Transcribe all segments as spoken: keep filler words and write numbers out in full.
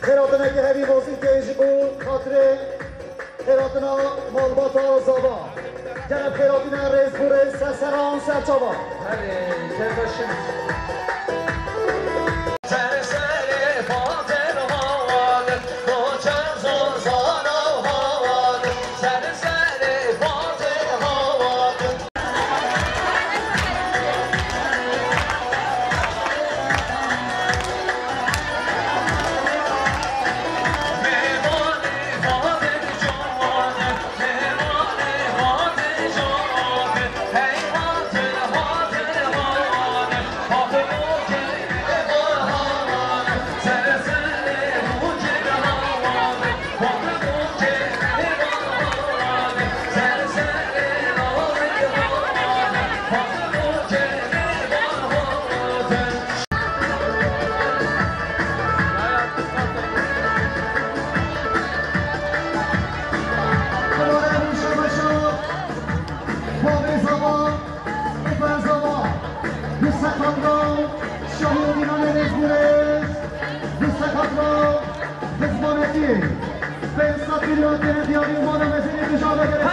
Xêratineke hevî mozîkê ji bo xatirê xêratina malbata Zava. Gere xêratîne rêz bo rêz ser seran ser çava. Herê, kerbaşin. Şahê Dîlanê Rêzgûrê, du seqet ra, Xizmanetiyê, pênc sed milyon têne diyarî û mala mezinê tijara gerek.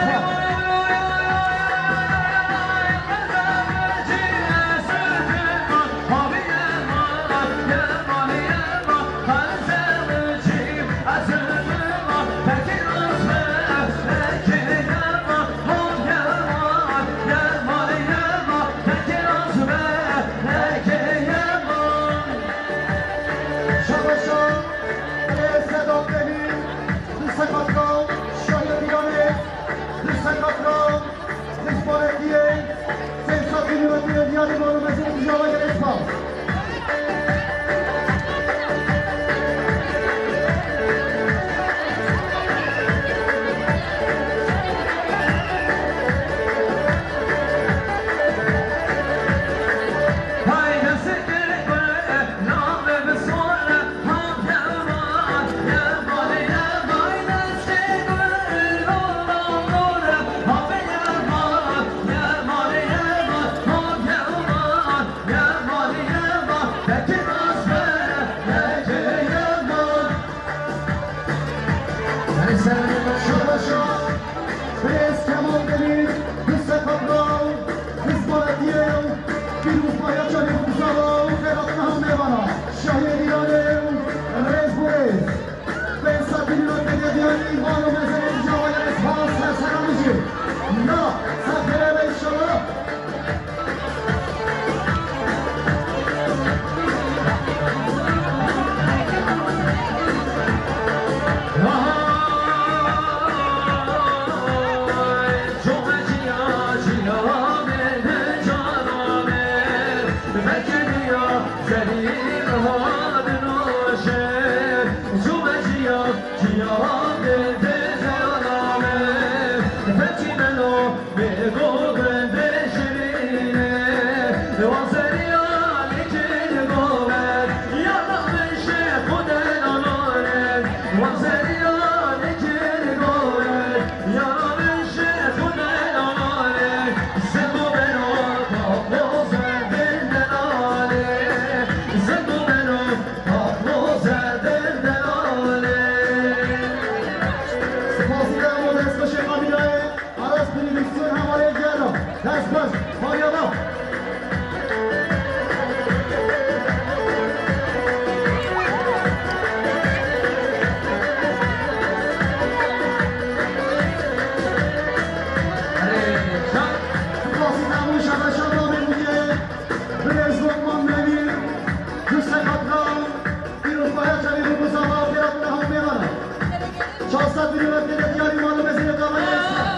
Şabaşa, Sedat Demîr, du seqet ra, Şahê Dîlanê, du seqet ra, Xizmanetiyê, sê sed milyon têne diyarî mala mezinê tijara gerek spas. Şabaşa, Birêz Kemal Demîr, du seqet ra, Xizmanetiyê, pîrozbahiya çavê xwe bi zava û xêratina hemû mêvana. Şahê Dîlanê, rêz bo rêz. Pênc sed milyon têne diyarî, mal û mezinê tijara gerek spas, ser seran jî. Na, ser xêrê be înşallah. Spasî te bo destxweşê Aras prodüksiyon hevalê gelo. Dest baş. Maryama. Spasî te bo şebeşa navê bûye. Birêz Lokman Demîr. Du seqet ra. Pîrozbahiya çavê xwe bi zava û xêratina hemû mêvana. Çar sed milyon têne diyarî mal û mezinê tijara gerek spas.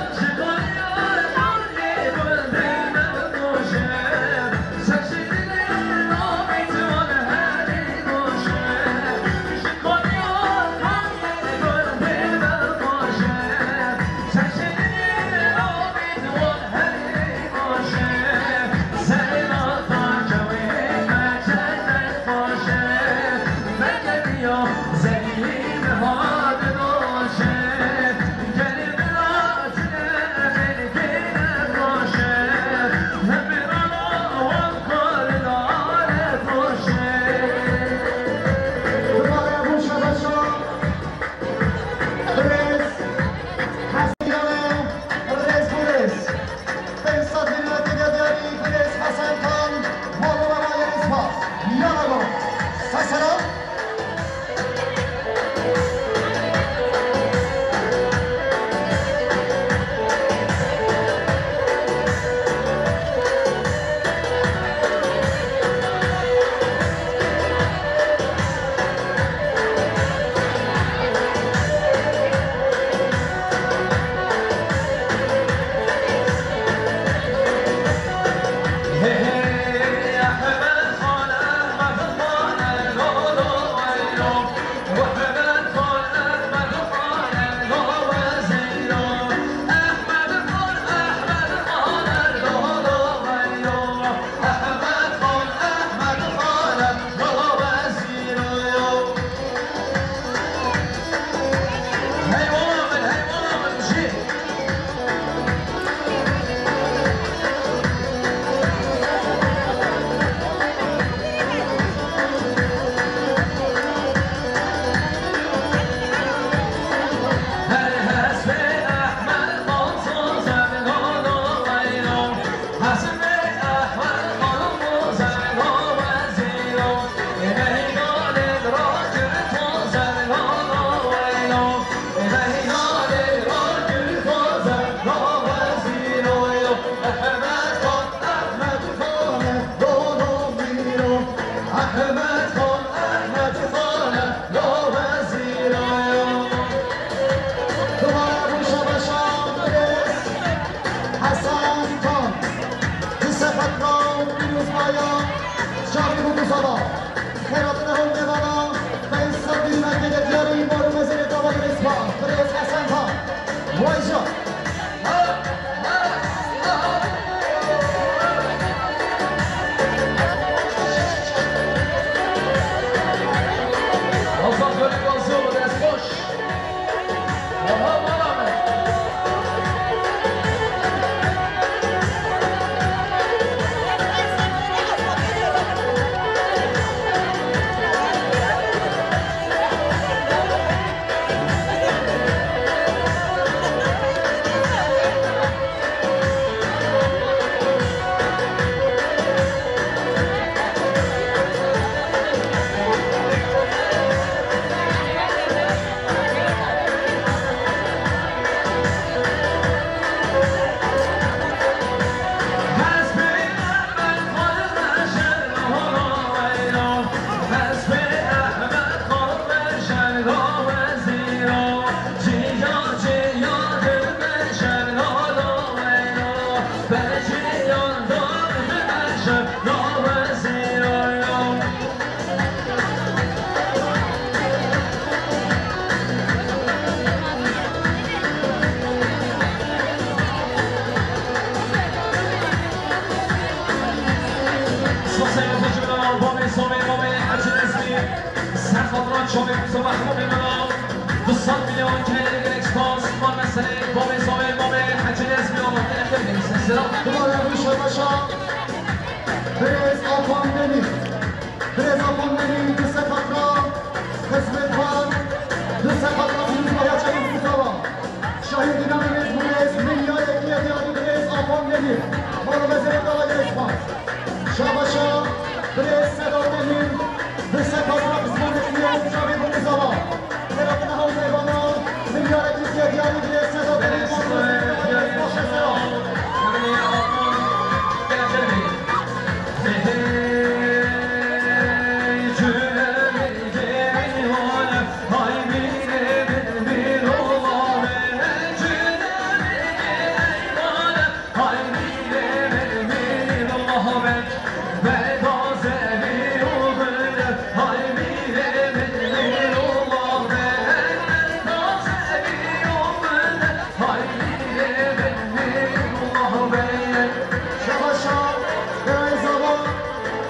Birêz Hesen Tan. Vay can. Azad Gönül Gazioğlu, dest boş. Aha, bana mı? Ser xatira çavê Musa Mehmûdê min a, du sed milyon K L gelek spas, man meselê bavê zavê mamê Hecî Nezmî a, gelek gelek sesera. Dubare rûşa beşa, birêz Afan Demîr. Birêz Afan Demîr, du sed xatira, xizmet var, du sed xatira, pîrozbahiya çavê Musa. Şahî dînanê mêz û mêz, milyarek yê diyarî birêz Afan Demîr. Mala mezere dava gelek spas. Şabaşa, birêz Sedat Demîr, bi sefasra bi zimanê xwe ya çavê bo qizava. Tera bina hewlê bana, milyarekî ziyadiyarî birêz Sedat Demîr, mala mezere dava gelek spas. Şabaşa, Berayê Zava,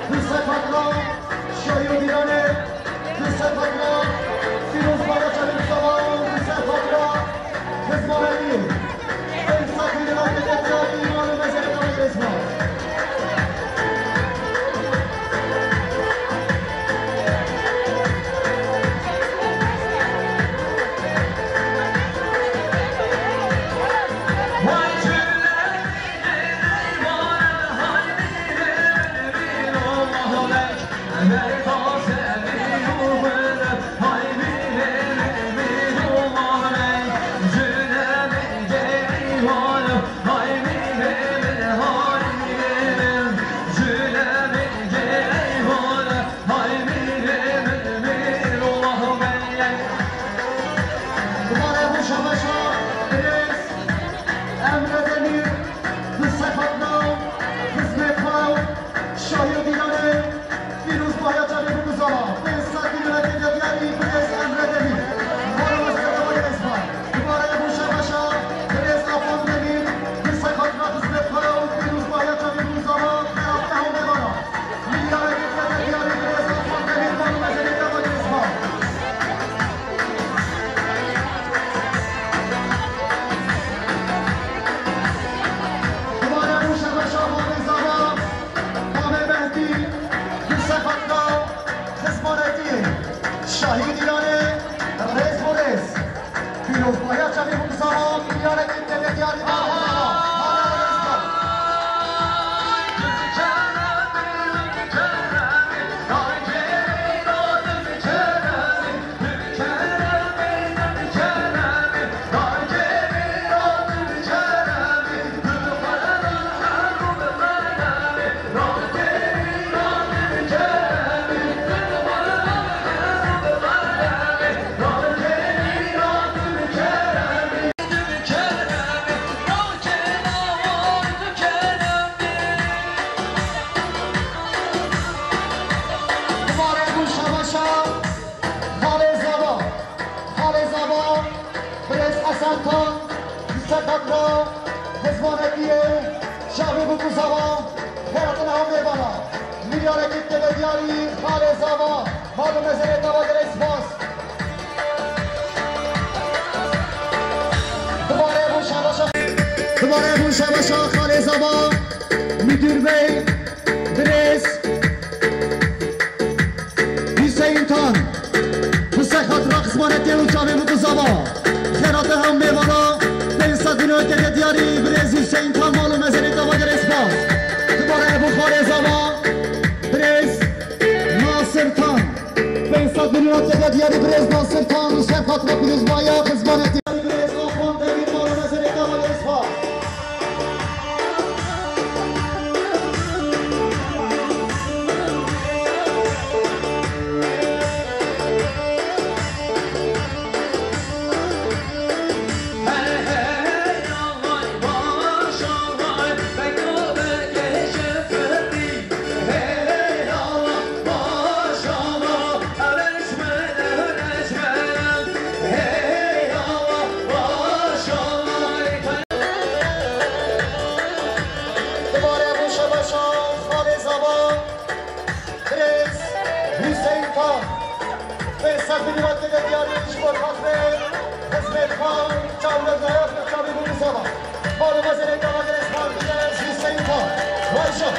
du sefakla, Şahî û Dîranê, du sefakla, Fîroz Baraçalî Zava, du sefakla, Xizmanelî, Ey Sakî Dîranê, Tetyarî, Îman û Mezerê Dawayê Rêzma. Dubare rûşa beşa birêz Emre Demîr, bi sefakna xizmê xwe, Şahî û Dîranê, Fîroz Bahya Çavê Bibuzala, bi sefakna diyarî birêz Emre Demîr. Mala mezere dava gelek spas. Dubare rûşa beşa birêz Afan Demîr, bi sefakna xizmê xwe, Fîroz Bahya Çavê Bibuzala, tera bina hewlê bana. Şahî Dîranê, rêz bo rêz. Pîrozbahiya çavê Bibuzala, milyarek Diyarî Xalê Zava, mal û mezerê Zava gelek spas. Dubare bû şebaşa, dubare bû şebaşa Xalê Zava, Müdür Bey, Birêz Hüseyin Tan, bi ser xatira xizmanetê û çavê min bi Zava. Xêrate hem mêvana, pênc sed milyon T L diyarî Birêz Hüseyin Tan, mal û mezerê Zava gelek spas. Dubare bû Xalê Zava, Birêz Nasir Tan. Pênc sed milyon T L diyarî Birêz Nasir Tan, ser xatira pîrozbaya xizmanetê. Birêz Afan Demîrmal, mezerê Zava gelek spas. Dubare bû şebaşa Xalê Zava, Birêz Hüseyin Tan. Pênc sed milyon T L diyarî ji bo xatirê xizmêt xwe û çavderdayat û çavî bû bi Zava. Mal û mezerê Zava gelek spas. Hüseyin Tan. Vay şo.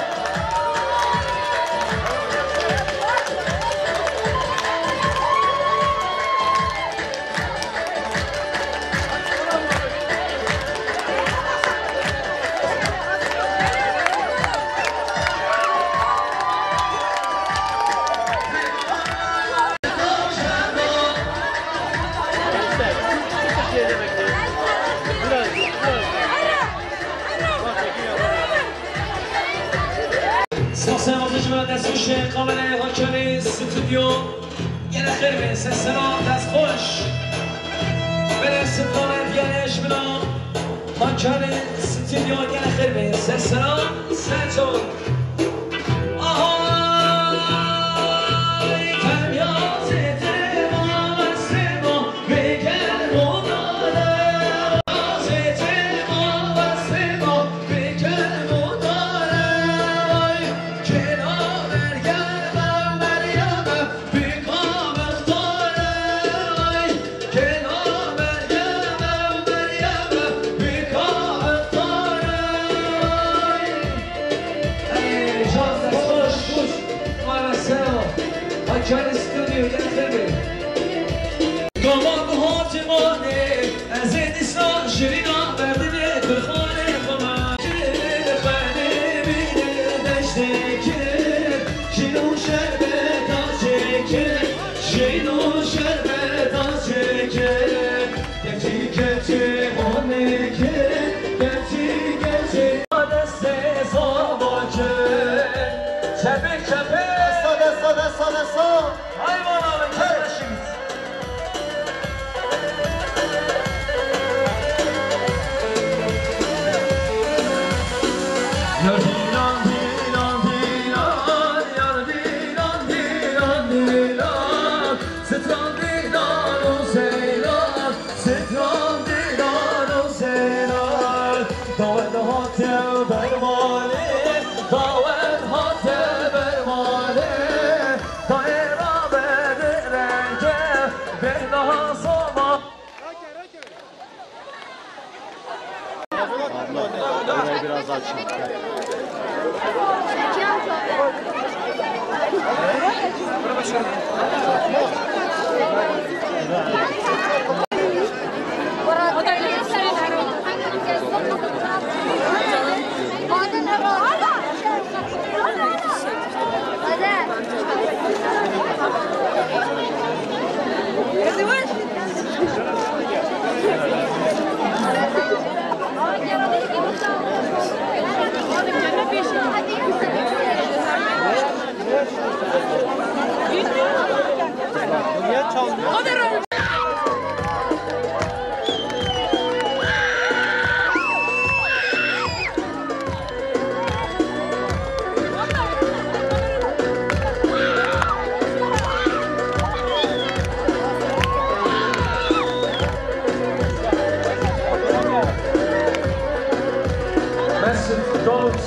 Spasiya ji me destnîşê kamerayê Hakanê stûdyo. Gelek xêr be, ser seran, dest xweş. Belê, stran, gelê ji min a. Hakanê stûdyo, gelek xêr be, ser seran, ser çavan. Ahay, temya zêtê ma, sêma, bêgel modare. Zêtê ma, sêma, bêgel modare. Kêla bergel me, Meryem e. Bika mextare, ay, kêla Meryem e, Meryem e, bika mextare, ay. Ey, can destxweş, mara sero, Hakanê stûdyo, gelek xêr be. Gava bi hatimanê, Ez ê dîsa şirîna merdinê bi xwarê xwe me. Xwedê bîne deştê kir, jîn û şerbeta çêkir, jîn û şerbeta çêkir. Keçî keçî honê kir, keçî keçî destê zava kir. Çepik çepik. Desta, desta, desta, desta. Hayvan abi, kardeşim. Yar dilan, dilan, dilan, yar dilan, dilan, dilan. Stran dilan û seyran, stran dilan û seyran. Dawen hate bermalê, dawen hate bermalê. Tayê rabe di renge, bêhna soma. Abla, orayı biraz açın. Mesut Davut.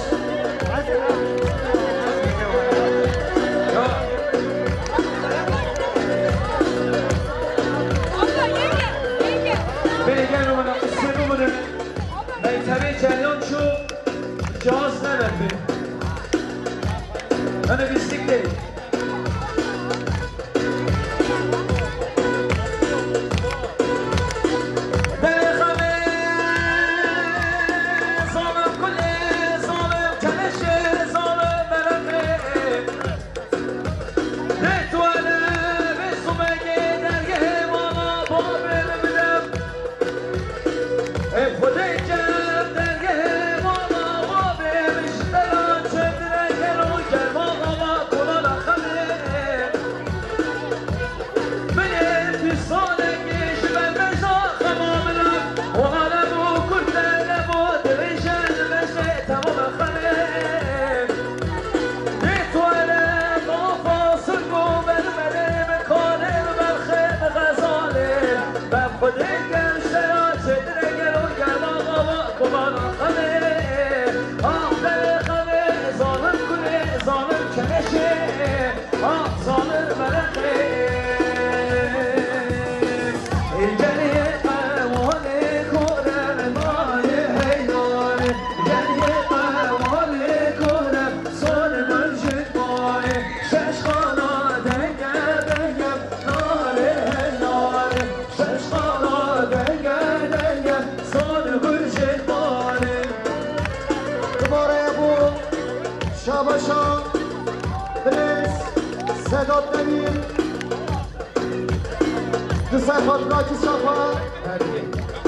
Di ser xatira kişafa,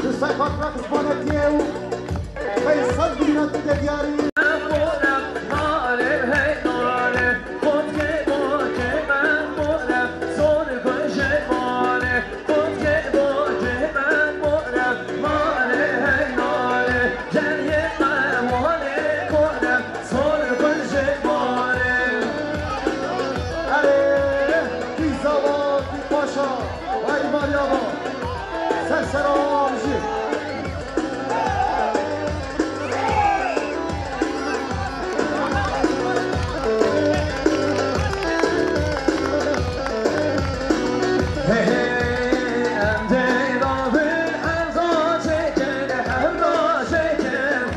di ser xatira xizmanetiyê û pey sed milyon tide diyarî. Erê, Pîzava, Pîpaşa, Ay Meryema, ser sera jî. Hey, hey, em dê rabin, em da çekin, em da çekin.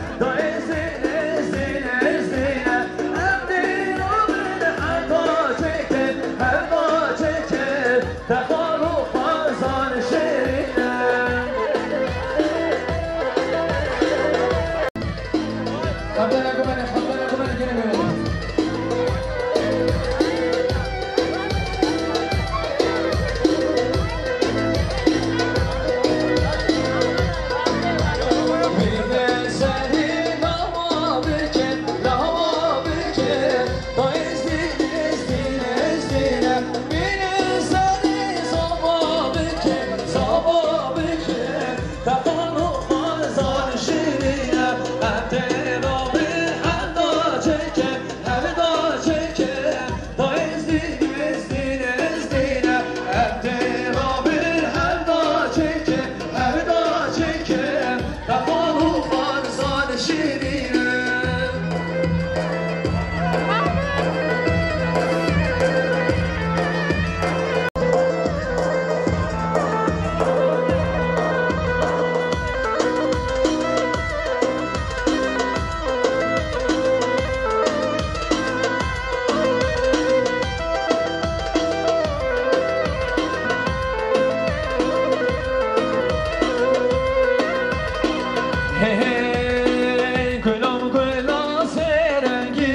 Hey, hey, gulam gula serengî,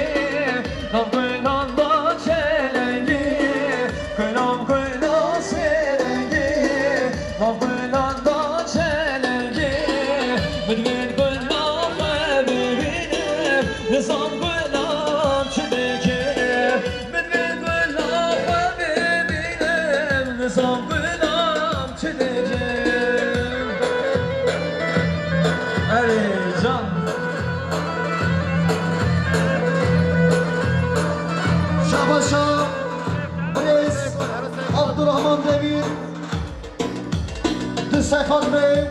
nav gulan da çelengî, gulam gula serengî, nav gulan da çelengî. Min wê gula xwe bibînim, nizam gulam çi dike. Min wê gula xwe bibînim, nizam gulam çi dike. Erê can. Şabaşa birêz Abdurrahman Demîr. Di sefat be.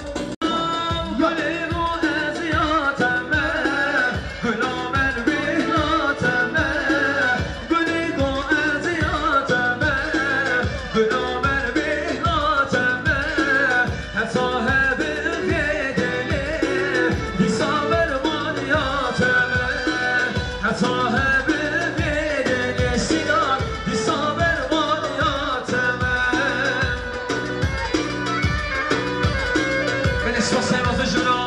Belê, spas, spas ji min re.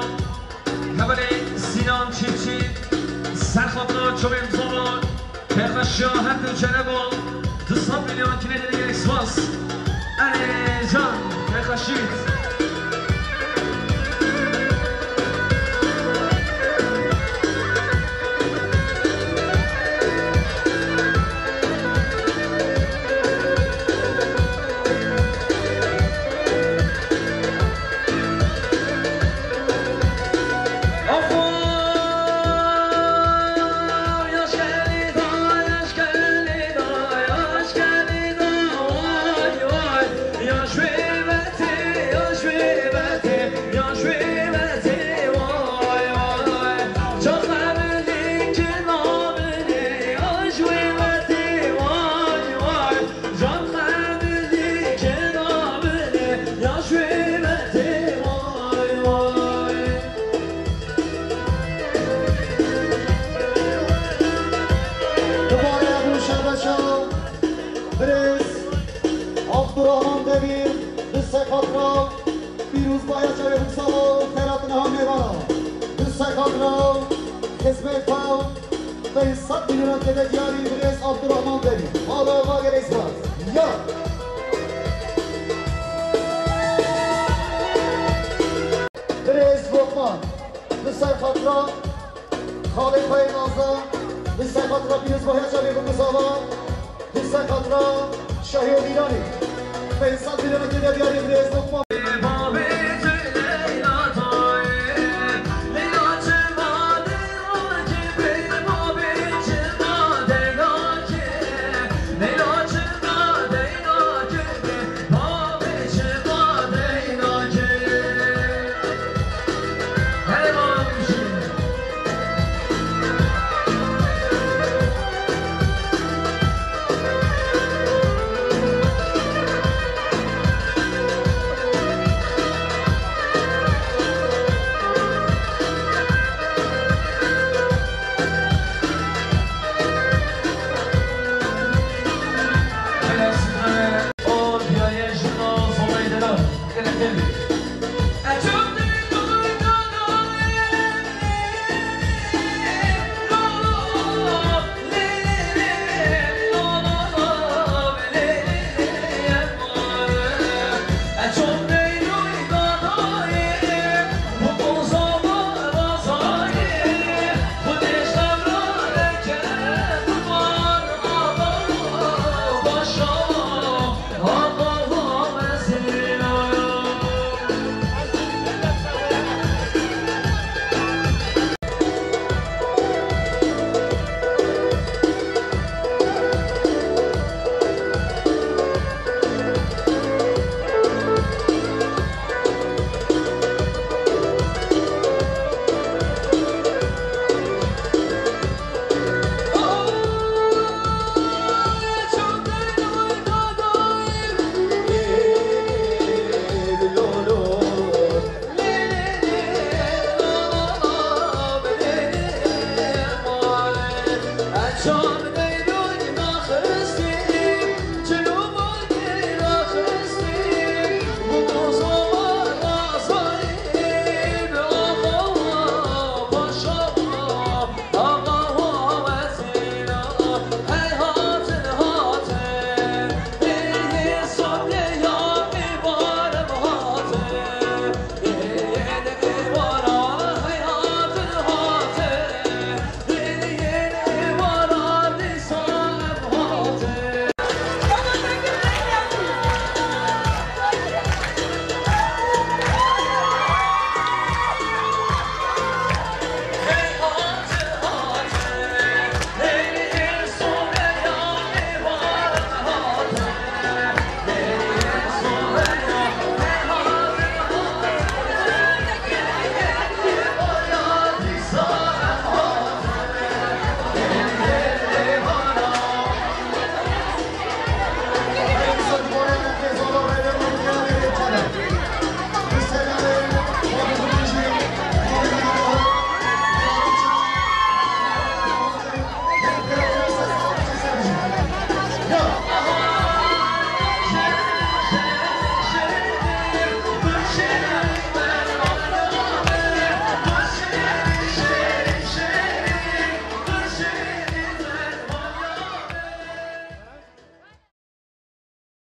Hevalê Sînan Çîfçî, ser xatira çavên zava, pêxweşiya her du çereba, du sed milyon kinê de gelek spas. Erê can, pêxweşî. Dubare Ebû Şerbeşa, birêz Abdurrahman Demîr, bi sed xatira pîrozbaya çavê Rûksava û xêratina hemê vana. Bi sed xatira xizmêt xwe. Pênc sed milyonan tede diyarî birêz Abdurrahman Demîr. Mala va gelek spas. Ya. Xalê xwe yê nazda, li ser xatira pîrozbahiya çavê Binguzava, li ser xatira şahiyê Mîranê. Pênc sed milyonek têde diyarî birêz Lokman.